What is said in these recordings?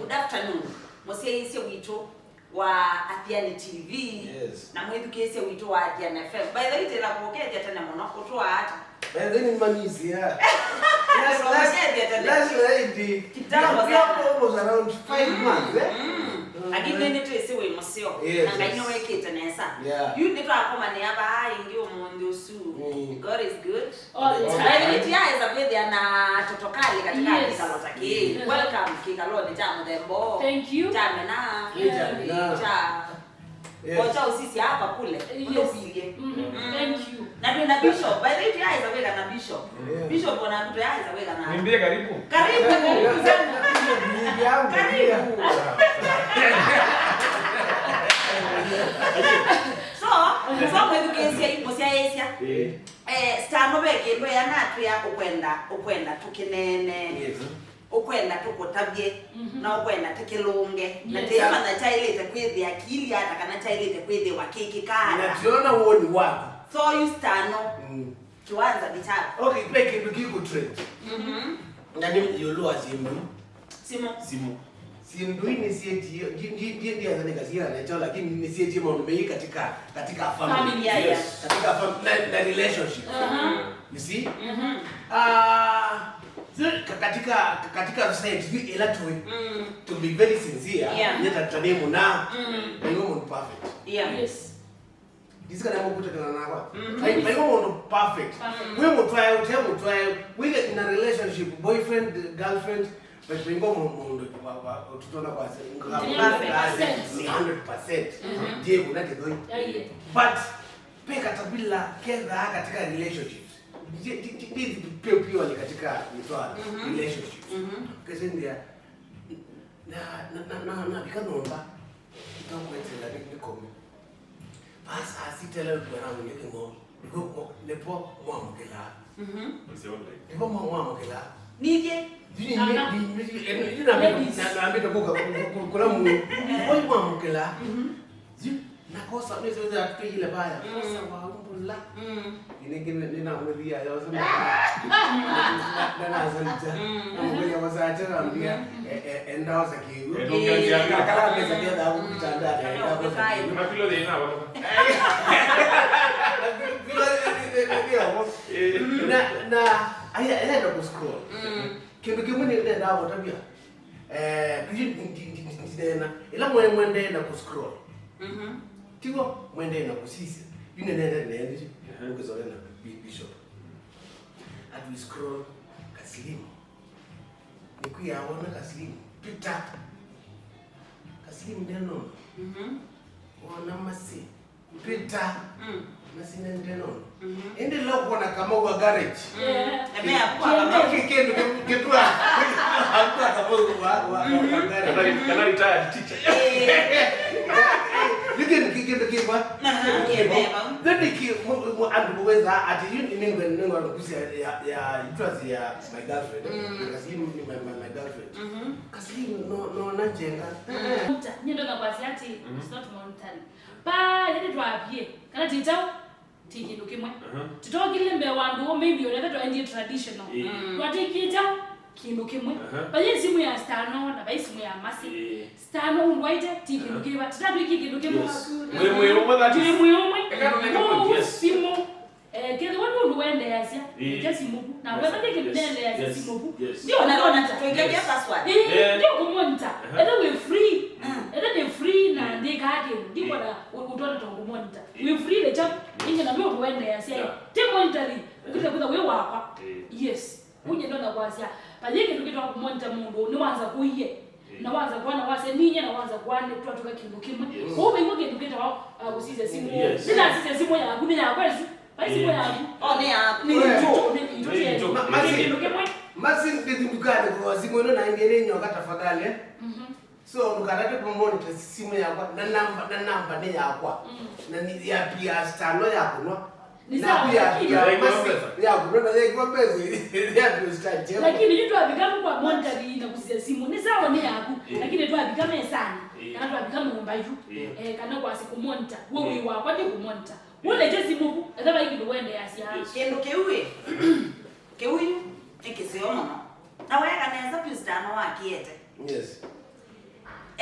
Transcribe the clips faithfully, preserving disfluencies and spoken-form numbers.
Good afternoon, mũsyaĩĩsya witũ wa Athiani T V, yes, na mwĩthukĩĩsya witũ wa Athiani F M. By the way, tĩla kũkethya tene mũno, ũtũaa ata? By the way, nĩmanyisia. Last, last, last lady. Kitambo sana. Almost around five months, eh? Mm. Lakini nĩtwĩsĩ wĩ mũseo. Yes, na Ngai nĩwĩkĩte nesa. Yeah. Yu nĩtwakomanĩa vaa ĩngĩ ũmũnthĩ ũsu. Mm. God is good. All the time. By the way, tiaĩsa kwĩthĩa na totokali katika, yes, kĩkalo ta kĩĩ. Yes. Welcome kĩkalonĩ kya mũthemba ũũ. Thank you. Kya mena. Yeah. Kya Yes. Ocha usisi hapa kule. Yes. Ũndũ ũkwilyĩ. Mhm. Mm. Thank you. Na twĩ na bishop. By the way, tiaĩsa kwĩka na bishop. Yeah. Bishop ona kuto yaĩsa kwĩka na. Nimbie karibu. Karibu. Yeah, yeah, yeah, yeah, yeah. Karibu. So, so mwĩthukĩĩsya, mũsyaĩĩsya. Eh. Eh, Stano ve kĩndũ ena atwĩa ũkwenda, ũkwenda tũkĩneene. Yes. Ũkwenda tũkũtavye, mhm, na ũkwenda tũkĩlũnge, na, yes, tũimanya kyaĩlĩte kwĩthĩa kĩilyĩ ata kana kyaĩlĩte kwĩthĩwa kĩkĩkaa ata. Na tũyona woni waku. So yu Stano, mm, kiwanza ni chako. Okay, ve kĩndũ kĩkũtrend. Mhm. Na nĩ ĩũlũ wa simũ. Simũ. Simũ. Syĩndũ ii nĩsyĩtie, ndi-, ndi-, ndi-, ndianza nĩkasiana nekyo, lakini nĩsyĩtie maũndũ maingĩ katika, katika family. Family, yeah, yeah. Yes. Katika fam-, na, na relationship. Uh-huh. You see? Mm-hmm. Ah, so, ka-, katika, katika society, yu ĩla tũĩ, mm, to be very sincere, yeah, nĩ ta, ta nĩ mũna, mm, nĩ mũndũ perfect. Yeah. Yes. Ndisi kana mũkũtana nakwa. Mm. Vai, vai mũndũ perfect. Perfect. Kwĩ mũtwae, ũte mũtwae, wĩ in a relationship, boyfriend, girlfriend, vai, vai mũndũ wa, wa, tũtona kwa se-, nga-, perfect. Ni hundred percent. Mm-hmm. Ndiye kuna kĩthoi. Yeah, yeah. But, pe katapila ketha katika relationships. Ndi, ndi, ndi, ndi, pure, purely katika mtwano, mm-hmm, relationships. Mm-hmm. Kesi ndia, na, na, na, na, na, vika nyũmba, itakwetela ni, ni komi. Basi asitele bwana mwenye kimo, niko mo-, nipo mwamũkĩlaa. Mhm. Nipo mwa-, mwamũkĩlaa. Nitye. Yu ni, aha, ni, ni, ni, yu na, ladies, na, na, na, kula mu. Nipo mwamũkĩlaa. Mhm. Yu, nakosa, nĩsĩte atũtwĩkĩle vaya. Mm. Kosa wa umbula. Mm. Ĩnĩ kĩ nĩ, nĩnamwĩthĩa yosa na, na, na, na, na, na, mm, namwĩthĩa wasatĩra mbia, mm, e, e, enda osa kĩw'ũ. Enda osa kĩw'ũ. Kala pesa ketha kũkitanda, enda osa kĩw'ũ. Mapilo thĩna wao. Na, na, aya, aya enda kũscroll. Mm. Kĩndũ kĩmwe nĩ nenda kũtavya. Eh, ndi-, ndi-, ndi-, ndi-, ndineena. Ĩla mwe-, mwendee na kũscroll. Mhm. Tiw'o, mwendee na kũsisya. Yu nĩnende neendi, mhm, ũkĩsole na bi-, bishop. Atu scroll Kaslim. Nĩkwĩa wona Kaslim. Peter. Kaslim ndenona. Mhm. Wona masi. Peter. Mm. Masi ndenona. Mhm. Ĩndĩ la kuona kama wa garage. Mm. Emea kwa kama. Kĩndũ kĩtwa. Akwa kama wa, wa, wa, wa garage. Kana, kana retired teacher. Eh. Yu kĩndũ kĩ, kĩndũ kĩkwa. Aha, kĩmeva. Then kĩ, mu-, mu-, andũ weza ati yu ni ngwe, ni ngwe kusia ya, ya, it was ya my girlfriend. Mm. Kaslim ni my, my, my girlfriend. Mhm. Kaslim no, no, na njenga. Mm. Monta, nĩ ndo na kwasi ati, mhm, it's not monetary. Ba, nĩ twavie. Kana titau, ti kĩndũ kĩmwe. Aha. Titokile mbee wa andũ, maybe ũrĩa twaendie traditional. Ĩĩ. Mm. Twatĩkie kyaũ? Kĩndũ kĩmwe. Aha. Vai simũ ya Stano, na vai simũ ya Masi. Ĩĩ. Stano ũndwaĩte, ti kĩndũ, aha, kĩva. Tĩtatwĩkie kĩndũ kĩmwe. Yes. Mwĩ, mwĩ ũmwe, that is. Mwĩ, mwĩ ũmwe. Eka tũnenge point, yes. Simũ. Eh, kethĩwa nĩ ũndũ wendeeasya, ĩĩ, nĩkya simũ vu. Na wetha nĩ kĩndũ neendeeasya simũ vu. Yes. Ndio ona ona tũikethia password. Ĩĩ, ndio kũmonita. Aha. Etha wĩ free. Mm. Etha nĩ free na ndĩkaa kĩndũ. Ndikwona ũtona to kũmonita. Ĩĩ. Wĩ free nĩ kyaũ? Ĩngĩ na nĩ ũndũ wendeeasya. Yeah. Ti monitoring. Ũkĩte kwĩtha wĩ wakwa. Ĩĩ. Yes. Unye ndona kwasya. Paye kĩndũ kĩtwa kũmonita mũndũ, nĩ wanza kũie. Ĩĩ. Na wanza kwana wase ninye na wanza kwane twatuka kĩndũ kĩmwe. Yes. Kwa hiyo kĩndũ kĩtawa, uh, kũsisya simũ. Yes. Nĩnasisya simũ yaku, nĩ yakwa ĩsu. Vai simũ yaku. Oh, nĩ yaku. Nĩ itũ. Nĩ itũ. Nĩ itũ. Ma-, Masi, kĩndũ kĩmwe. Masi, ndithi ndukanĩ kwa simũ ĩno na ĩngĩ nĩ nyoka tafadhali, eh? Mhm. So, ndũkatate kũmonita simũ yakwa, na namba, na namba nĩ yakwa. Mm. Na nĩ ya pia Stano ya kũnwa. Nĩ sawa, lakini ya kũnwa na ya kũnwa na ya kũnwa pesa ya pia Stano. Lakini yu twavika kwa monitari na kũsisya simũ. Nĩ sawa nĩ yaku, mm, lakini twavika mesani, mm, kana twavika nyũmba yu. Mm. Eh, kana kwasi kũmonita. Wo wĩ wakwa nĩ kũmonita. Wonete simũ vu, etha vai kĩndũ wendeeasya. Yes. Kĩndũ kĩu ĩ, kĩu yu nĩ kĩseo mũno. Na weeka nesa tu Stano wakiete. Yes.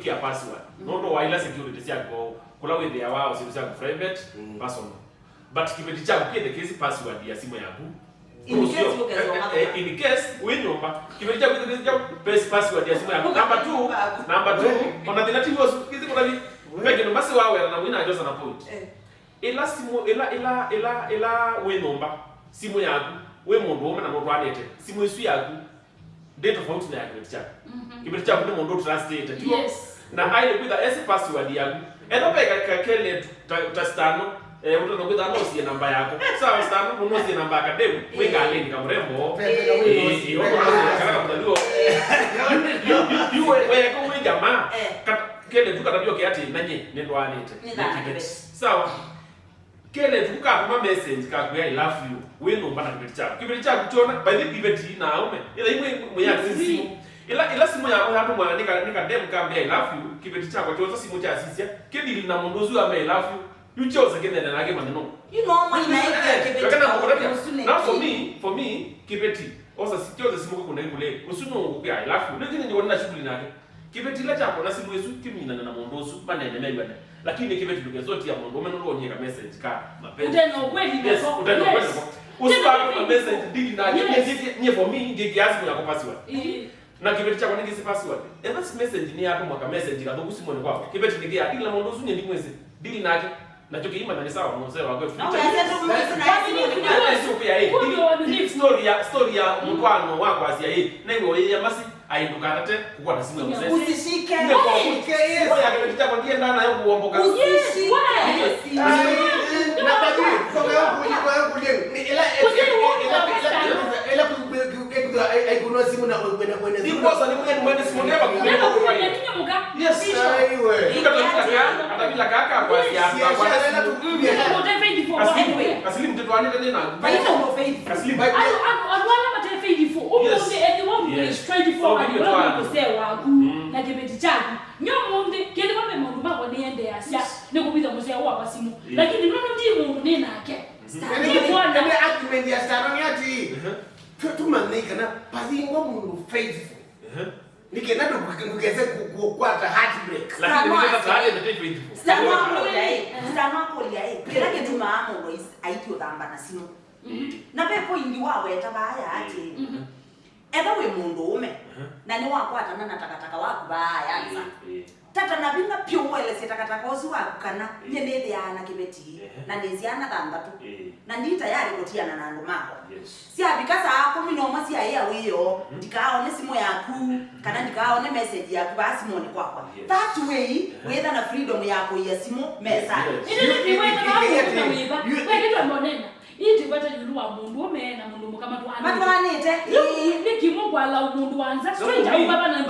ũkĩkĩa password. Nũndũ wa ila security syaku, kũla wĩthĩawa o syĩndũ syaku private, personal. But kĩveti kyaku kĩthekesi password ya simũ yaku. In case ũkethĩwa Eh, eh, in case wĩ nyũmba, kĩveti kyaku kĩthekesi kya best password ya simũ yaku. Number two, number two, ona thĩna ti wosu, kĩthi kũthathi, ve kĩndũ masi wawela na mwina ajosa na point. Ĩla simũ, ĩla, ĩla, ĩla, ĩla wĩ nyũmba, simũ yaku, wĩ mũndũ ũme na mũtwanĩte, simũ ĩsu yaku, ndĩ tofauti na ya kĩveti kyaku. Kĩveti kyaku nĩ mũndũ ũtrustĩte, tiw'o? Yes. Na aĩle kwĩtha esi password yaku. Etha ve ka, ka keletu, ta, ta Stano, eh, ũtonya kwĩtha nosie namba yako. Sawa Stano, mũnosie namba ya kademu, wĩ ngalĩnĩ kamũrembo. Pepeka wĩ nosie. Ĩĩ, ũnosie kana kamũthaluo. Yu, yu, yu, we, weka wĩ jamaa. Eh. Kata, keletu katavyoke atĩ nanye, nĩndwanĩte. Nĩthanĩte. Sawa. Keletu kakuma message kakwĩa I love you. Wĩ nyũmba na kĩveti kyaku. Kĩveti kyaku kyona, by the way, kĩveti na aume. Ĩla imwe mwĩyakisi. Ĩla, ĩla simũ yakwa yatũmwa nĩ ka, nĩ kadem kambĩa I love you, kĩveti kyakwa kyosa simũ kyasisya, kĩdili na mũndũ ũsu ambĩa I love you, yu kyose kĩnene nake maneno. You know, mwana ĩkĩa kĩveti kya mũndũ ũsu nĩ. Now for me, for me, kĩveti, osa si-, kyose simũ kĩkũna ĩkũlĩ, ũsu nũngũkwĩa I love you, nĩ kĩnĩ nĩwona na shughuli nake. Kĩveti ĩla kyakona simũ ĩsu, kĩminane na mũndũ ũsu, manene mew'ane. Lakini kĩveti ndũkesa ũtia mũndũ ũme nũndũ onyie ka message ka mapenzi. Ũte na ũkweli nako. Yes, ũte na ũkweli nako. Ũsu wa ka message ndili nake, nyie, nyie, nyie for me, ngĩkĩa simũ yako password. Ĩĩ. Na kĩveti kyakwa nĩngĩsĩ password. Ethwa si message nĩyatũmwa ka message kathũku simũnĩ kwakwa. Kĩveti nĩkĩya, ndili na mũndũ ũsu nyie ndimwĩsĩ. Ndili nake. Nakyo kĩimanya nĩ sawa mũsee wakwa. No, wese tu mwĩsĩ na simũ nĩ. Ĩsu pia, eh, kumbe wa believe. Story ya, story ya mũtwaano wa kwasya, eh, na iwe ũyĩya masi, ai ndũkatate kũkwata simũ ya mũsee. Usishike. Nĩ kwa usishike, yes. Simũ ya kĩveti kyakwa ndiendaa nayo kũomboka. Usishike. Yes, why? Yes. Ai, na badi, kwa ya kuli, kwa ya kuli, ni ila, ila, ila, ila, ila, ila, aikunwa simũ na wena, wena simũ. Ndiposa ni mwene, mwene simũ ndeva kumbe. Yes. Aiwe. Yu katavila ka, katavila ka ka kwa sia, kwa kwa. Kasili mtoto wangu tena na. Kasili. Andũ ala mate faithful, ũmũnthĩ ethĩwa mũĩ straight forward, ũla mũĩ mũsee waku na kĩveti kyaku. Nyo mũnthĩ, kĩthĩwa ve maũndũ makwa nĩendeeasya, nĩkũvitha mũsee wakwa simũ. Lakini nũndũ ndi mũndũ nĩ nake. Ene argument ya Stano nĩ ati, tumanyei kana pathingwa mũndũ faithful. Nĩ kenda ndũkese kũkwata heartbreak. Lakini nĩ kenda tayari nĩ faithful. Stano akũlya ĩ, Stano akũlya ĩ, kĩla kĩtumaa mũndũ aithi ũthamba na simũ. Na ve point waweta vaa ya atĩ, etha wĩ mũndũ ũme na nĩwakwatana na takataka waku vaa ya nza. Tata na vinya vyũ ũelesye takataka ũsu waku kana nyie nĩthĩaa na kĩveti na nĩsyaa na thanthatũ na ndi tayari kũtiana na andũ makwa. Syavika saa kũmi na ũmwe syaĩa wĩoo, ndikaaone simũ yaku kana ndikaaone message yaku vaa simũnĩ kwakwa. That way wĩtha na freedom ya kũia simũ mesanĩ. Ĩndĩ nĩtwĩweta vaa mũndũ na wĩva wekĩtwe monena. Ii ndikwete ĩũlũ wa mũndũ ũme na mũndũ mũka matwaanĩte. Matwaanĩte. Yu nĩ kĩmũ kwala mũndũ wa nza straight aumba vana.